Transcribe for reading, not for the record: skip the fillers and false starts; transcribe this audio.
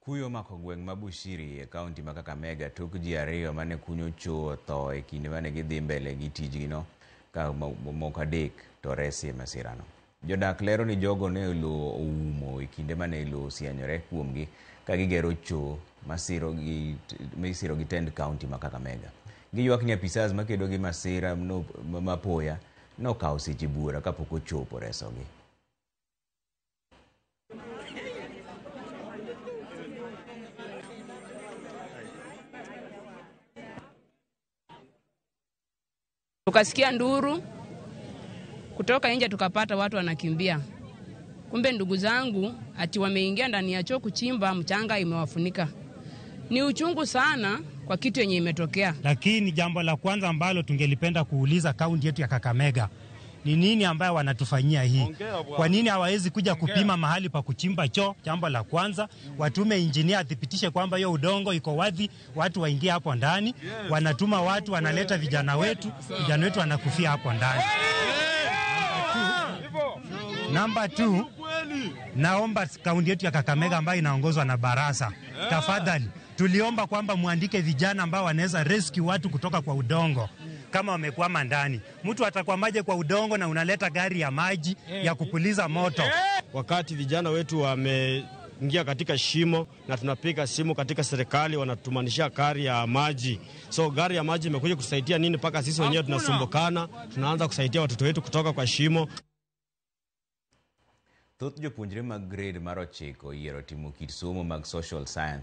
Kuyo omako gweng' ma Bushiri e kaunti ma Kakamega tok ji ariyo mane kunyo choo otho e kinde mane gidhi mbele gi tijgino ka moko adek to oresi e masirano. Jodak lero ni jogo ne lowo oumo e kinde mane lowo osianyore kuomgi ka gigero choo misiro gi tend kaunti ma Kakamega. Giywak ni apisas makedo gi masira mapoya nokawo seche buora kapok ochopo resogi. Tukasikia nduru kutoka nje, tukapata watu wanakimbia. Kumbe ndugu zangu ati wameingia ndani ya choo kuchimba, mchanga imewafunika. Ni uchungu sana kwa kitu yenye imetokea. Lakini jambo la kwanza ambalo tungelipenda kuuliza kaunti yetu ya Kakamega ni nini ambayo wanatufanyia hii? Kwa nini hawawezi kuja kupima mahali pa kuchimba choo? Jambo la kwanza, watume injinia athibitishe kwamba hiyo udongo iko wazi, watu waingie hapo ndani. Wanatuma watu, wanaleta vijana wetu wanakufia hapo ndani. Namba 2, naomba kaunti yetu ya Kakamega ambayo inaongozwa na Barasa, tafadhali tuliomba kwamba muandike vijana ambao wanaweza rescue watu kutoka kwa udongo kama wamekwama ndani. Mtu atakwamaje kwa udongo na unaleta gari ya maji ya kupuliza moto? Wakati vijana wetu wameingia katika shimo na tunapiga simu katika serikali, wanatumanishia gari ya maji. So gari ya maji imekuja kusaidia nini mpaka sisi wenyewe tunasumbukana, tunaanza kusaidia watoto wetu kutoka kwa shimo. Thoth jopuonjre mag grade mar 9 oyiero timo kit somo mag social science.